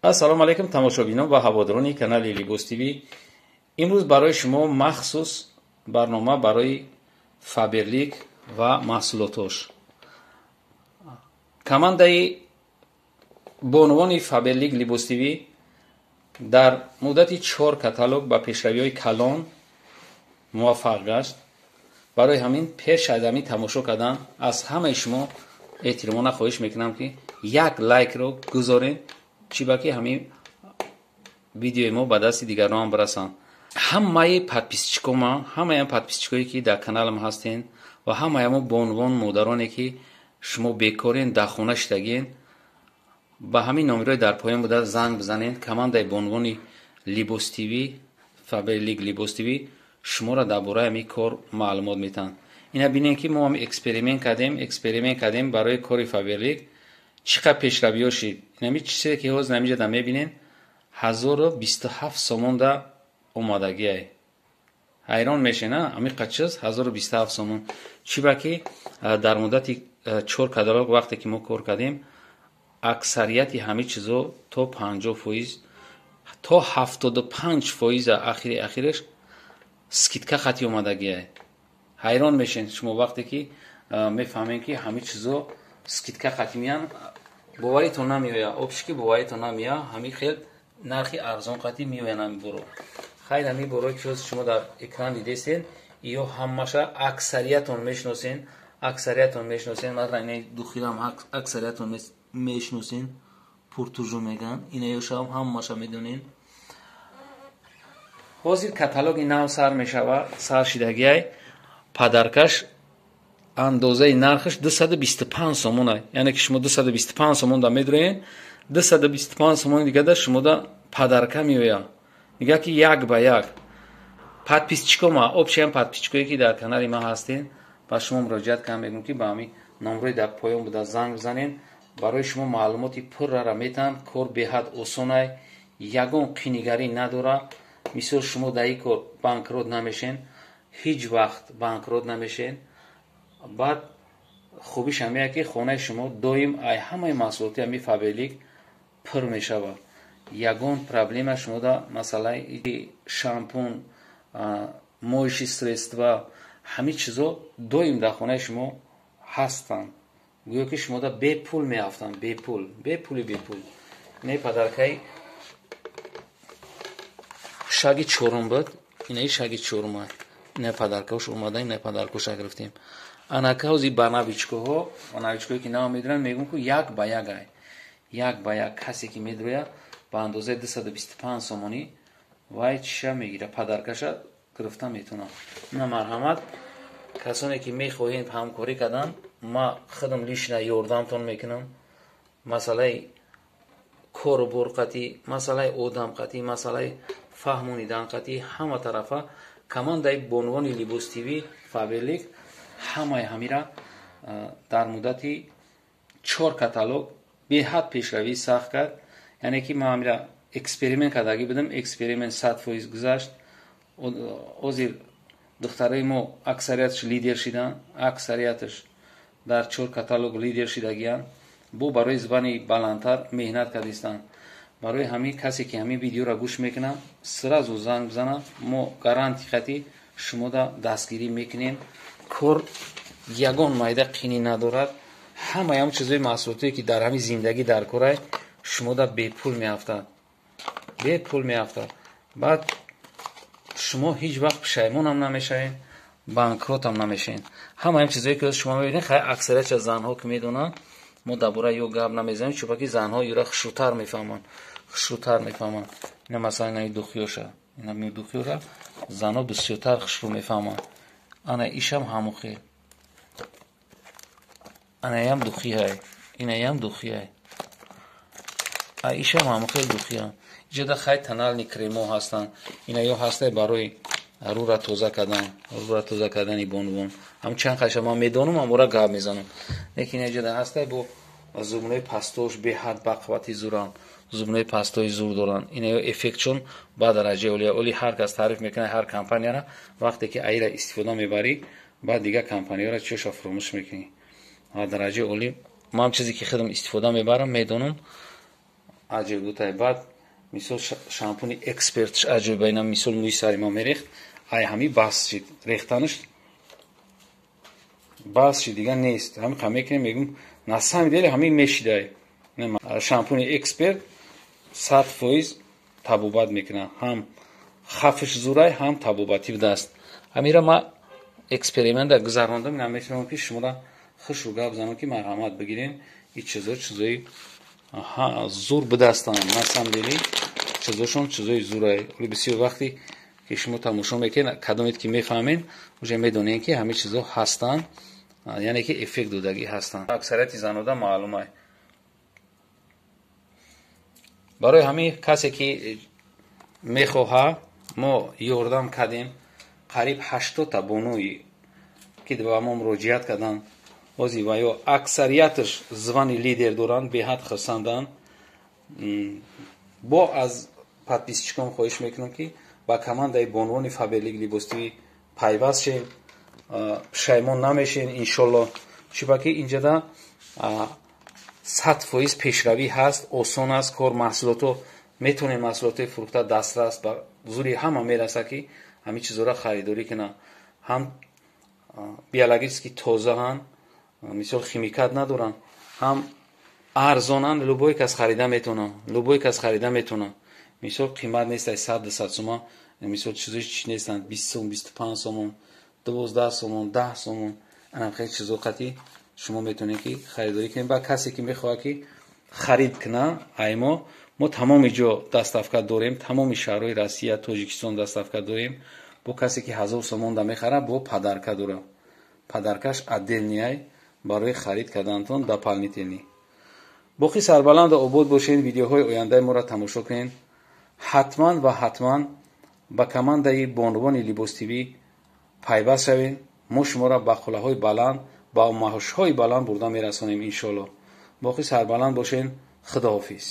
Ассалому алайкум, тамошобинон ва ҳаводорони канали Либос ТВ. Имрӯз барои шумо махсус барнома барои Фаберлик ва маҳсулотош. Командаи бонувони Фаберлик Либос ТВ дар муддати 4 каталог ба пешравиҳои калон муваффақ гашт. Барои ҳамин пеш аз ҳамин тамошо кардан аз ҳамаи шумо эҳтиромона хоҳиш мекунам, ки як лайкро гузоред, чӣ ба ки ҳамин видеои мо ба дасти дигарон бирасанд. Ҳамаи подписчикома, ҳамаи подписчикое, ки дар каналам ҳастен, ва ҳамаи мо бонувон, модароне, ки шумо бекорен, дар хона шидагиен, ба ҳамин номерҳои дар поён буда занг бизанед. Командаи бонувони Либос ТВ, Фаберлик Либос ТВ шуморо дар бораи ҳамин кор маълумот метаҳанд. Ина бинем, ки мо ҳам эксперимент кардем барои кори Фаберлик, чӣ қадр пешравиҳо шид. Инами чизе, ки ҳозир намиҷада мебинен, 1027 сомонда омадагиай. Ҳайрон мешена, ҳамин чиз 1027 сомон. Чӣ ба ки дар муддати чор каталог, вақте ки мо кор кардем, аксарияти ҳамин чизо то 50%, то 75%, ахири ахираш скидка хати омадагиай. Ҳайрон мешен шумо, вақте ки мефаҳмем, ки ҳамин чизо скидка хати меян, боваритон намеояд, вообще ки боваритон намеояд. Ҳамин хел нархи арзон қатӣ меоянд ҳамин боро. Хайр, ҳамин боро, ки шумо дар экран дидестен, ё ҳамаша аксариятон мешиносен, аксариятон мешиносен. Масалан, ина духирам аксариятон мешиносен, пуртужу меган, инаёшам ҳамаша медонен. Ҳозир каталоги нав сар мешава, сар шидагиай. Подаркаш андозаи нархаш 225 сомона, яъне ки шумо 225 сомон да медроен, 225 сомони дигада шумода подарка меояд. Мега, ки як ба як подписчикома, вообще ам подписчикое, ки дар канали ман ҳастен, ба шумо муроҷиат кардам, мегӯм, ки ба ҳамин номрои дар поён буда занг бизанед, барои шумо маълумоти пуррара метаҳанд. Кор беҳад осонай, ягон қинигарӣ надорад. Мисол, шумо дар ин кор банкрот намешен, ҳеҷ вақт банкрот намешен. Баъд хубиш ҳамея, ки хонаи шумо доим ай ҳамаи маҳсулоти ҳами Фаберлик пур мешавад. Ягон проблема шумода, масъалаи шампун, моющие средства, ҳамин чизо доим дар хонаи шумо ҳастанд, гӯё ки шумода бепул меафтанд, бепул, бепули бепул. Инаи подаркаи шаги чорум буд, инаи шаги чорума, ина подаркаош омада, ина подаркоша гирифтем. Анака ҳози ба новичкоҳо, ба новичкое, ки нав медуранд, мегӯм, ку як ба як ай, як ба як касе, ки медурояд ба андозаи 225 сомонӣ, вай чиша мегира, подаркаша гирифта метавонад. На, марҳамат, касоне, ки мехоҳед ҳамкорӣ кардан, ма худам лично ёрдамтон мекунам. Масъалаи кору бор қатӣ, масъалаи одам қатӣ, масъалаи фаҳмонидан қатӣ, ҳама тарафа командаи бонувони Либос ТВ Фаберлик ҳамаи ҳамира дар муддати чор каталог беҳад пешравӣ сахт кард. Яъне ки ман ҳамира эксперимент кардагӣ будам, эксперимент 100% гузашт. Ҳозир духтарои мо аксарияташ лидер шиданд, аксарияташ дар чор каталог лидер шидагиянд, бо барои звани баландтар меҳнат кардистанд. Барои ҳамин касе, ки ҳамин видеоро гӯш мекунад, сразу занг бизанад, мо гарантия хати шумода дастгирӣ мекунем. Кор ягон майда қинӣ надорад. Ҳамаи ҳам чизои маҳсулотое, ки дар ҳамин зиндагӣ дар корай, шумода бепул меафтад, бепул меафтад. Баъд шумо ҳеҷ вақт пушаймонам намешавед, банкротам намешавед. Ҳамаи чизое, ки шумо мебинед, хай, аксариятша занҳо ки медонанд, мо дар бораи ё гап намезанем, чунки занҳо юра хушрӯтар мефаҳманд, хушрӯтар мефаҳманд. Ина, масалан, инаи духиёша, ина духиёра занҳо бисёртар хушрӯ мефаҳманд. Ана ишам ҳамон хел, анаям духиҳай, инаям духиҳай, а ишам ҳамон хел духиҳам. Иҷода, хай, тональный кремо ҳастанд, ина ё ҳастай барои рӯра тоза кардан, рӯра тоза кардани бонувон. Ҳам чанд қайша ман медонам, амора гап мезанам, лекин иҷода ҳастай бо зубной пастош, беҳад бақуввати зуранд, зубной пастои зур доранд. Ина ё эффектшон ба дараҷаи олия. Оли ҳар кас таъриф мекунад ҳар компанияра, вақте ки аира истифода мебарӣ, баъд дигар компанияро чиёша фуромӯш мекунӣ. Ба дараҷаи олӣ. Ман чизе, ки худам истифода мебарам, медонам. аҷоиботай. Баъд мисол шампуни Экспертш аҷоиба, ина мисол мӯи сари ма мерехт, ай ҳами бас шид рехтанаш, бас шид, дига нест. Ҳами қа мекунем, мегӯм, на самом деле ҳамин мешидай. Шампуни Эксперт 100% табобат мекунад, ҳам хафш зурай, ҳам табобатӣ будааст. Ҳамира ма эксперимента гузарондам, ина метавонам ки шуморо хушрӯ гап занам, ки марҳамат бигирен. Ин чизо чизои зур будастанд, на самом деле чизошон чизои зурай. Бисёр вақте ки шумо тамошо мекунед, кадомед ки мефаҳмед, уже медонед, ки ҳамин чизо ҳастанд, яъне ки эффект додагӣ ҳастанд. Аксарияти занода маълумай. Барои ҳамин касе ки мехоҳа, мо ёрдам кардем қариб 80та бонуи ки ба мо муроҷиат карданд. Ҳозир ва ё аксарияташ звани лидер доранд, беҳад хурсанданд. Бо аз подписчикон хоҳиш мекунам, ки ба командаи бонувони Фаберлик Либос ТВ пайваст шед, пушаймон намешен иншолло. Чиба ки инҷада 100% пешравӣ ҳаст, осон аст кор, маҳсулото метавонем, маҳсулотои фурӯхта дастрас ба зури ҳама мерасад, ки ҳамин чизоро харидорӣ кунанд. Ҳам биологически тозаанд, мисол химикат надоранд, ҳам арзонанд, любой кас харида метавонад, любой кас харида метавонад. Мисол қимат нест, ай 100-200 сомон, мисол чизои чи нестанд, 20 сом, 25 сомон, 12 сомон, 10 сомон, анам хеле чизо қатӣ шумо метавонед ки харидорӣ кунед. Ба касе ки мехоҳад ки харид кунад, ай мо тамоми ҷо доставка дорем, тамоми шаҳрҳои Россия, Тоҷикистон доставка дорем. Бо касе ки 1000 сомон да мехарад, бо подарка дорад, подаркаш отдельный барои харид карданатон дополнительный. Боқӣ сарбаланду обод бошед, видеоҳои ояндаи моро тамошо кунед. Ҳатман ва ҳатман ба командаи бонувони Либос ТВ пайваст шавед. Мо шуморо ба қуллаҳои баланд, ба маҳушҳои баланд бурда мерасонем иншоалло. Боқӣ сарбаланд бошед, худоҳофиз.